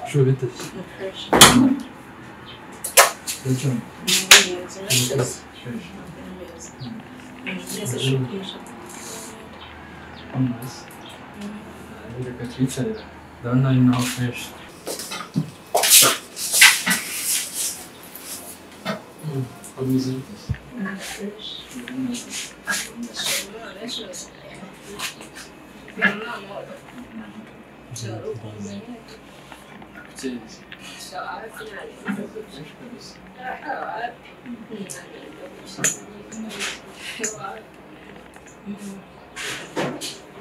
Şu bitti. Ndabona ari naho fresh.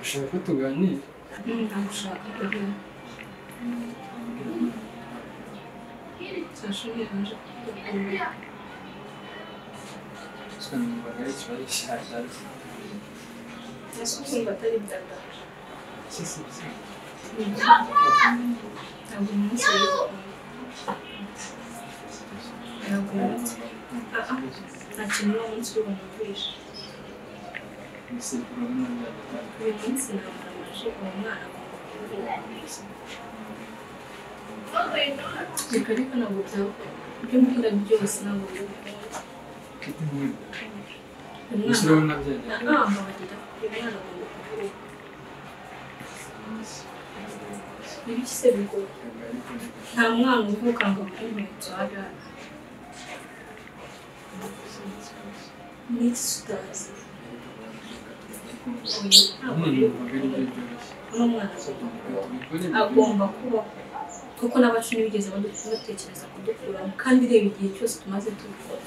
Ushaka ko tuganira? Ntagushaka kuganira. Reka reka ntabwo byakora ibyo mbwira byose ntabwo bikunda. Umwana agomba kuvuka. Ibiki se bigoye? Nta mwana uvuka ngo abure inkweto ahagarara. N'iki utazi? Uno mwana agomba kubaho kuko n'abacu ntibigeze batekereza kudukuramo kandi reba igihe cyose tumaze tubikora.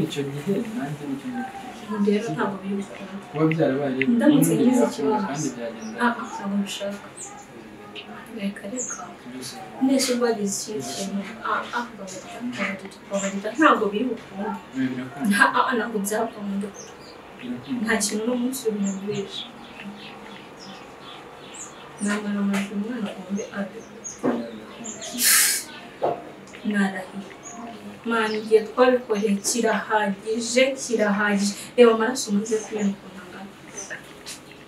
Icyo gihe nanjye nicyo gihe rero ntabwo biri gukunda. Kuba byarabaye ndamutse ngize ikibazo kandi byagenda ntabwo mbishaka. Reka reka nese ubwo wagize ikindi kintu babarira ntabwo biri bukunde. Ntabwo byakunda nta kintu n'umunsi ubinyumvisha. Nambara amajwi umwana agombe abe narahiye Mana igihe twabikoreye kirahagije kirahagije. Reba amaraso umaze kumena ukuntu angana.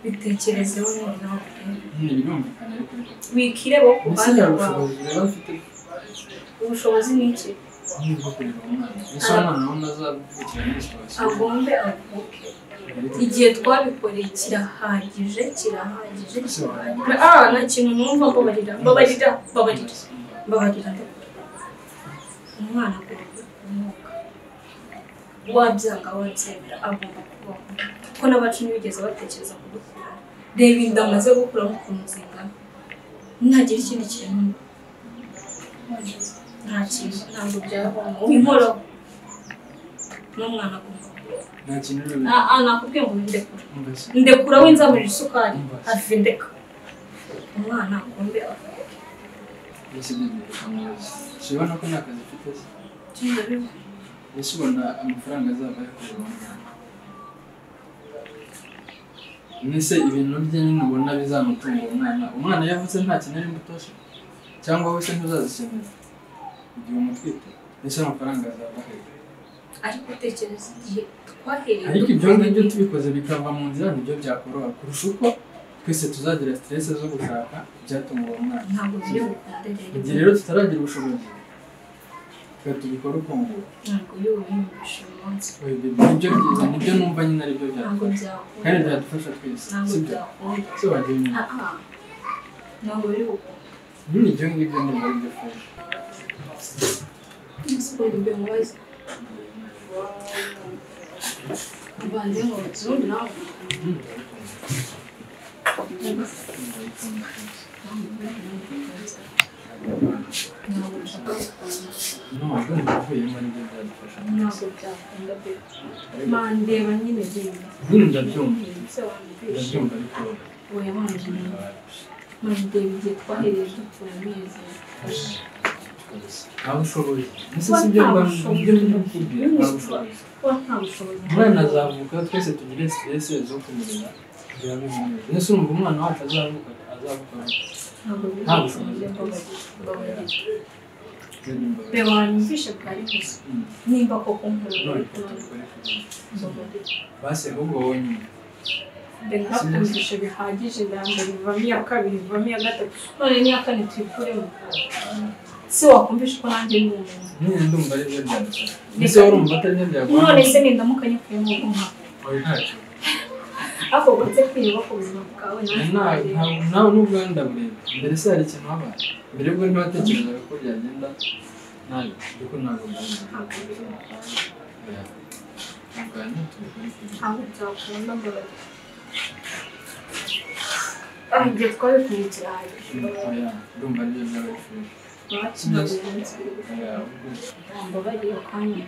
Bitekerezeho noneho. Wikireba ku ruhande rwawe. Ubushobozi ni iki? Agombe avuke. Igihe twabikoreye kirahagije kirahagije. Nta kintu numva. Mbabarira mbabarira mbabarira mbabarira. Umwana agomba kuvuka. Wabyanga wabyemera agomba kubaho kuko n'abacu ntibigeze batekereza kudukuramo. Reba inda amaze gukuramo ukuntu zingana. Ntagira ikindi kintu nta kintu ntabwo byavamo inkoraho n'umwana agomba kubaho. Nakubwiye ngo ndekura ndekura w'inzamurira isukari hafi ndeka umwana agombe avuke. Ubona ko nta kazi ufite se? Ese ubona amafaranga azava yakorera umwana? Ese ibintu bye nyine ubona bizamutunga umwana? Umwana iyo avutse ntakenera imbuto se? Cyangwa wowe se ntuzazikenera igihe umutwite? Ese amafaranga azava he? Ariko tekereza igihe twahereye. Ariko ibyo ngibyo tubikoze bikava mu nzira nibyo byakoroha kurusha uko twese tuzagira stress zo gushaka ibyatunga uwo mwana. Ntabwo biri bukunde rero. Igihe rero tutaragira ubushobozi reka tubikore uko nguko. Ntabwo iyo ubiyumvisha uyu munsi. Nibyo byiza nibyo numva nyine aribyo byadufasha kandi byadufasha twese. Ntabwo byakunda. Se wagira inyuma. Ntabwo biri bukunde. Nyine ibyo ngibyo ndumva aribyo fresh. Ese ubundi mbe mubaze. Ubanze ngo uzundi nawe. No, ndumva uvuyemo nibyo byadufasha. kudufasha. Ntabwo byakunda be. Mandeba nyine bebe. Nyine ndabyumva. Ndabyumva ariko oya wanje. Mandeba igihe twahereye dupfuye amezi. Nta bushobozi. Ese si byo mba ndikubwira nta bushobozi. Nta bushobozi. Umwana azavuka twese tugire stress zo kumurera. Ese urumva umwana wacu azavuka nta bushobozi. Beba wanyumvishe bwari gusa. Nimba koko nkunda. Basi ahubwo wowe nyine. Ndakumvishe bihagije ndambere bivamo iya kabiri bivamo iya gatatu none n'iya kane tuyikuremo. Si wakumvisha ko nanjye ni umuntu. Nyine ndumva ari byo byadufasha. Ese urumva atari byo byaguha? None se nindamuka nyikuyemo ubwo nka. Oya ntacyo. Ariko uretse kwiyubaka ubuzima bwawe nawe n'ubwo ndabureba. Mbere se hari ikintu habaye? Mbere ubwo ntiwatekerezaga ko byagenda nabi ariko ntabwo byagenda. Ntabwo byakunda mbabarira. Igihe twabikumye kirahagije. Ndumva ari byo byaba bifuje. Mbabariye akanya.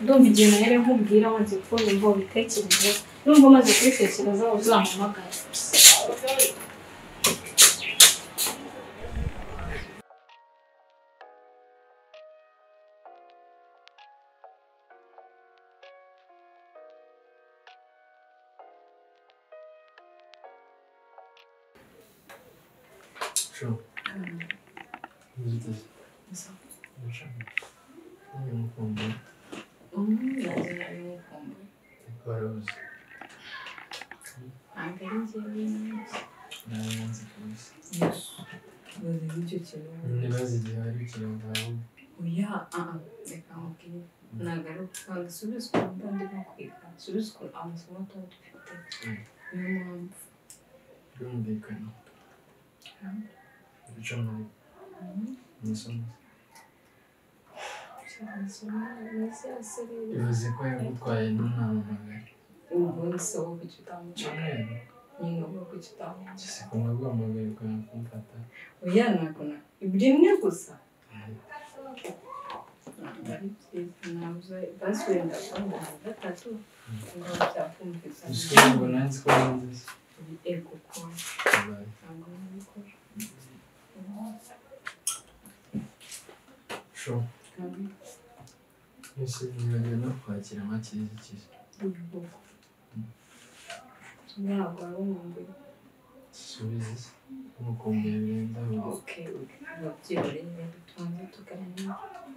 Ndumva igihe nahere nkubwira wanze kumva ubitekerezo. Numva umaze kubitekereza uzampamagara. Sure. Birumvikana. Bivuze ko yagutwaye ntunampamagare. Cyumweru? Ese ko naguhamagaye ukanga kumfata? Oya ntabwo na rimwe gusa. Ntabwo ari byiza ntabwo basi wenda kubona gatatu ngo byakumvikana. Gusa ngo nanzi ko wanze. Ego ko ntabwo nabikora. Sure. Ese nibagiwe no kwakira amakiriza. Ntabwo wari umwumbuye. Subiza umukumbuye birenze aho. Okay, babyihoreye tubanze tuganire.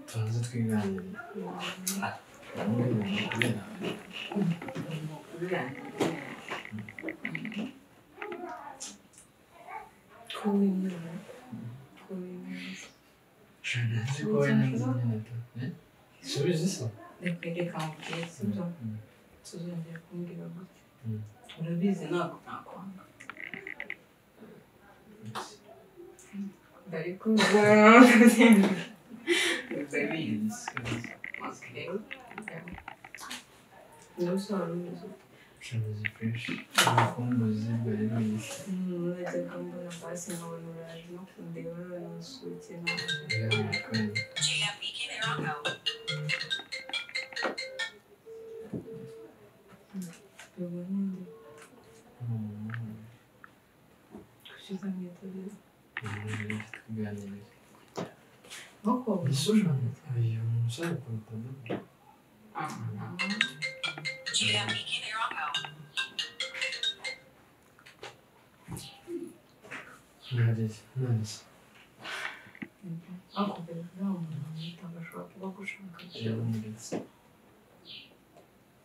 Tubanze twiganirire. Ko wemera. Ko wemera. Nzi ko wemera nyine tu. Subiza se? Reka nkubwire sibyo? Tuzongera kumbwira gutya. Urabizi ntabwo nakwanga. Ndabikuza. Ndabizi. Okay. Ndabisaba rumeze. Shamizi fresh. Urukumbuzi bwari rwinshi. Najyaga mbona basi nkabona uraje no kundeba none usuke nawe.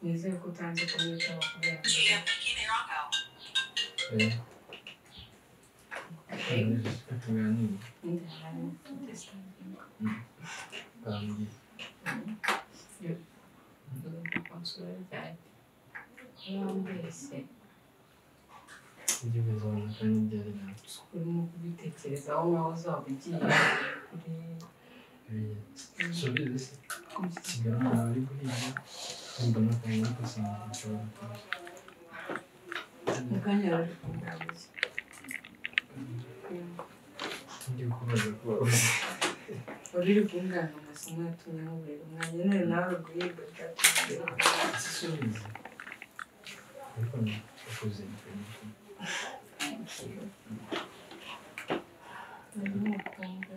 Nizere ko utanze kumwitaba kubera urimo kubitekerezaho nkaho uzaba ugiye kuri mu kanya araje kumbabuza. Wari uri kumbwira ngo amasomo yatumye nkuburira umwanya none nawe guhiga byatumye. Ese subiza. Ariko wakoze Thank you. Ndamukunda.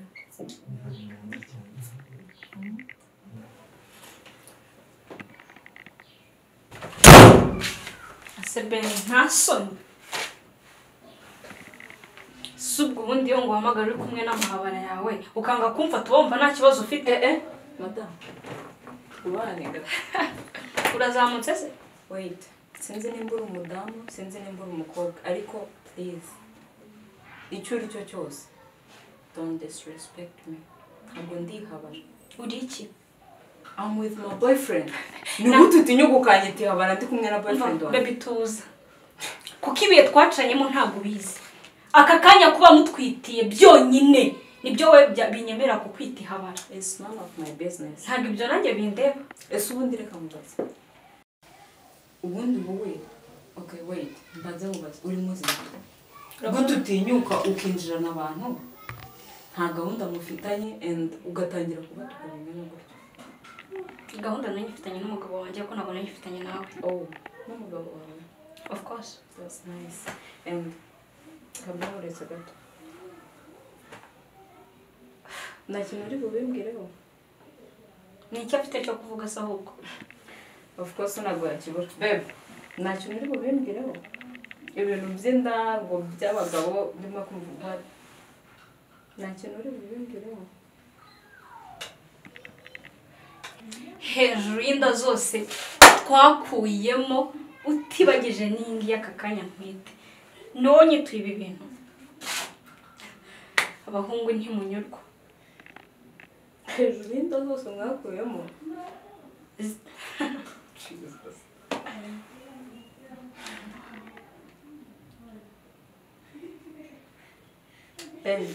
Ase Ben nta soni. Si ubwo ubundi iyo nguhamagara uri kumwe n'amahabara yawe ukanga kumfata wumva nta kibazo ufite. Madam, ubane gato. Urazamutse se? Wait, sinzi nimba uri umudamu, sinzi nimba uri umukobwa, ariko please, icyo uri cyo cyose, don't disrespect me. Ntabwo ndihabara. Uri iki? I'm with my boyfriend. Ni gute utinya ukanyita ihabara ndi kumwe na boyfriend wanjye? Baby tuza. Kuko ibihe twacanyemo ntabwo ubizi. Aka kanya kuba mutwitiye byonyine nibyo we binyemera kukwita ihabara. It's none of my business. Ntabwo ibyo nanjye bindeba. Ese ubundi reka mubaze. Ubundi wowe, okay wait, mbanze mubaze, uri muzima? Gute utinyuka ukinjirana abantu nta gahunda mufitanye and ugatangira kubatuka bingana gutyo? Gahunda nanjye mfitanye n'umugabo wanjye ariko ntabwo nanjye mfitanye nawe. Oh, n'umugabo wawe? Of course. That's nice. And kabla uretse gato. Nta kintu uri bubimbwireho? Ni icyo afite cyo kuvuga se ahubwo? Of course ntabwo yakibura. Babe, nta kintu uri bubimbwireho? Ibintu by'inda ngo by'abagabo ndimo kumva. Nta kintu uri bubimbwireho? Hejuru y'inda zose twakuyemo utibagije n'ingi y'aka kanya ntwite. Nonye tuye ibi bintu. Abahungu ntimunyurwa. Hejuru y'inda zose mwakuyemo? Jesus. Ben.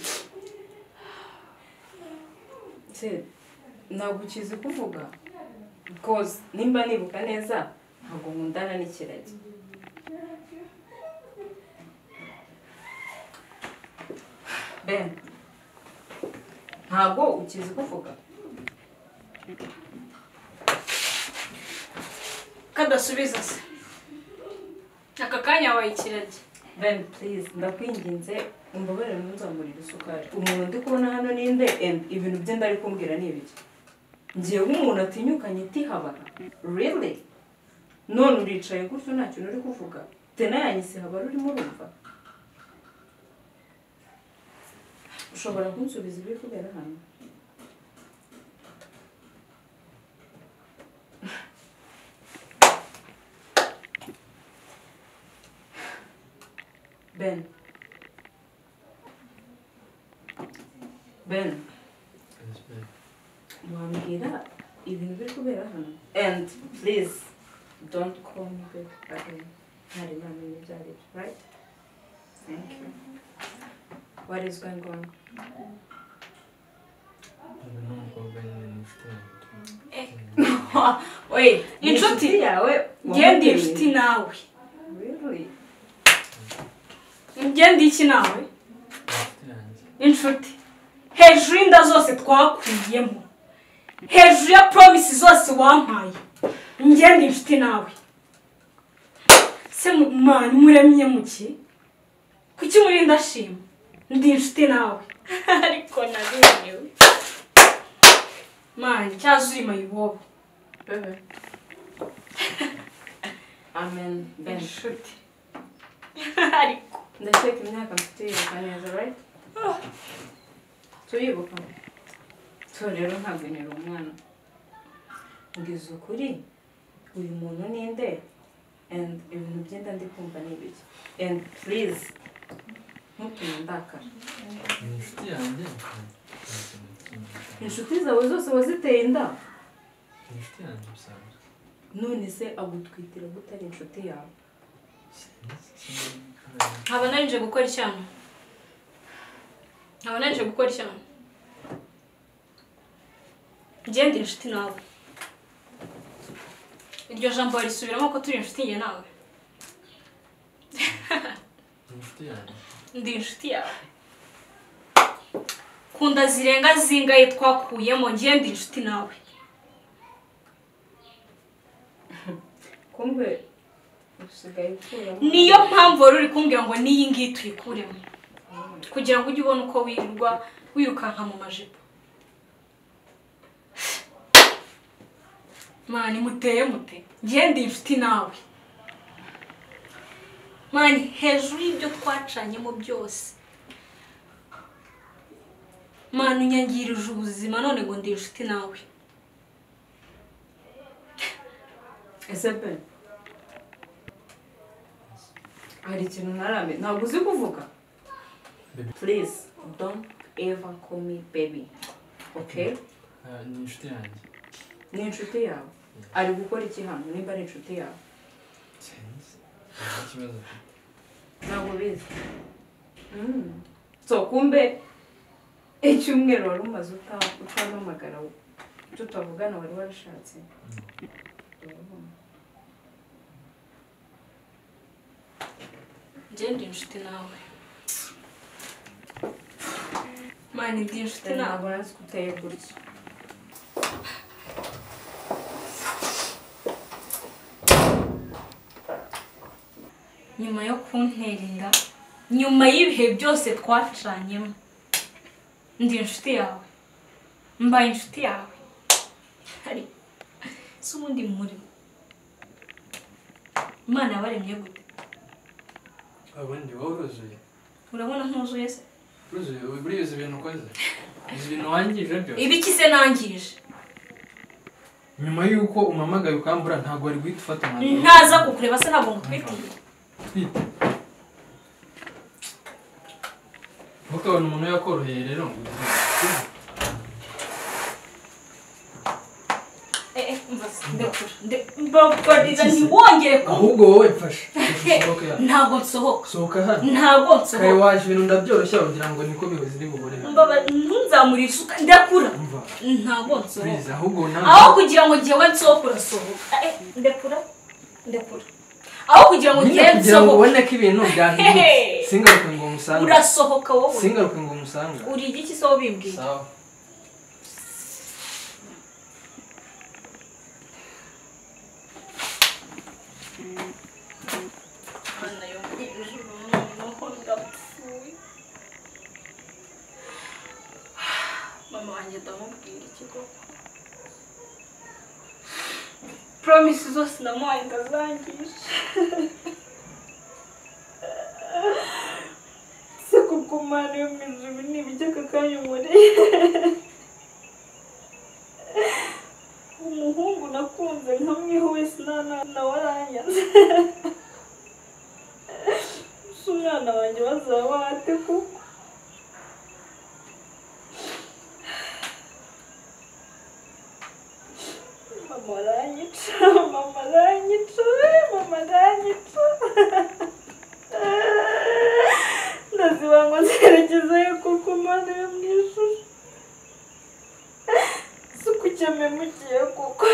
Se, ntabwo ukizi kuvuga. Because nimba nibuka neza ntabwo nkundana n'ikiragi. Ben, ntabwo ukizi kuvuga. Kadasubiza se. Aka kanya wabaye ikiragi. Ben, please, ndakwinginze umbabarire ntuzamurire isukari. Umuntu ndi kubona hano ninde and ibintu bye ndari kumbwira ni ibiki? Ngiye nk'umuntu atinyukanye itihabara. Really? None uricaye gutyo nta kintu uri kuvuga. Tena yanyise habara urimo urumva. Ushobora kunsubiza ibiri kubera hano? Ben. Ben. Yes, babe. Wambwira ibintu biri kubera hano? And please don't call me babe again. Ntari namenye ibyo ari byo, right? Thank you. What is going on? Wait, inshuti yawe? Ngende inshuti nawe. Really? Ngende iki nawe? Inshuti. Hejuru y'inda zose twakuyemo. Hejuru ya promise zose wampaye. Ngende inshuti nawe. Se man muremye muki? Kuki muri ndashima? Ndi inshuti nawe. Ariko narumiwe. Man, cyazuye mayibobo. Bebe. Amen. Ben. Inshuti. Ariko ndakeka imyaka mfite yibuka neza, right? Tuyibuka. So rero ntabwo nari umwana. Ngize ukuri uyu muntu ninde and ibintu byenda ndi kumva ni ibiki. And please ntutume ndakara. Inshuti yanjye. Inshuti zawe zose waziteye inda? Inshuti yanjye bisanzwe. None se agutwitira gute ari inshuti yawe? Nkaba narinje gukora icyano. Nkaba narinje gukora icyano. Ngende inshuti nawe. Iryo jambo risubiramo ko turi inshuti njye nawe. Inshuti yanjye. Ndi inshuti yawe. Kunda zirenga zingaye twakuyemo ngende inshuti nawe. Kumbe usigaye ukuramo. Niyo mpamvu wari uri kumbwira ngo niyi ngiyi tuyikuremo. Kugira ngo ujye ubona uko wirirwa wirukanka mu majipo. Mani muteye mute. Ngende inshuti nawe. Mani hejuru y'ibyo twacanyemo byose. Mani unyangirije ubuzima none ngo ndi inshuti nawe. Ese pe hari ikintu ntarame ntabwo uzi kuvuga. Please don't ever call me baby. Okay? Ni inshuti yanjye. Ni inshuti yawe. Ari gukora iki hano nimba ari inshuti yawe? Ntabwo bizi. So kumbe icyumweru wari umaze utampamagara tutavugana wari warashatse. Ngende inshuti nawe. Mani ndi inshuti nawe. Ntabwo nzi ko uteye gutya. Nyuma yo kuntera inda, nyuma y'ibihe byose twacanyemo, ndi inshuti yawe. Mbaye inshuti yawe. Ari si ubundi muri Imana yabaremye gute? Ubundi wowe uruzuye. Urabona ntuzuye se? Uruzuye, buriya uzi ibintu ukoze. Uzi ibintu wangije byose. Ibiki se nangije? Nyuma y'uko umamagaye ukambura ntabwo wari guhita ufata umwanzuro. Ntaza kukureba se ntabwo ngutwitiye. Twite. Ntukabona umuntu yakoroheye rero ngo Mbabarira ntiwongere ko ahubwo wowe mfasha. Ntabwo nsohoka. Sohoka hano. Ntabwo nsohoka. Kare waje ibintu ndabyoroshya ugira ngo niko bihoze bubore. Mbabarira ntunzamure isuka ndakura. Ntabwo nsohoka. Please ahubwo nawe. Aho kugira ngo ngewe nsohoke urasohoka. Ndekura. Ndekura. Aho kugira ngo ngewe nsohoke. Ubone ko ibintu byahindutse. Singaruke ngo musange. Urasohoka wowe. Singaruke ngo musange. Uri igiki se wowe bimbwiye? Sawa. Mama wanjye ndamubwira iki koko? Promise zose namuhaye ndazangije. Se kuko Mana yo mu ijuru ni ibiki aka kanya unkoreye? Umuhungu nakunze nkamwiho wese nawe aranyanze. Si umwana wanjye bazaba bate koko? Mama aranyica, mama aranyica, mama aranyica. Ndaziba ngo nzerekezeyo kuko Mana yo mu ijuru. Si ukukeme mugiye koko.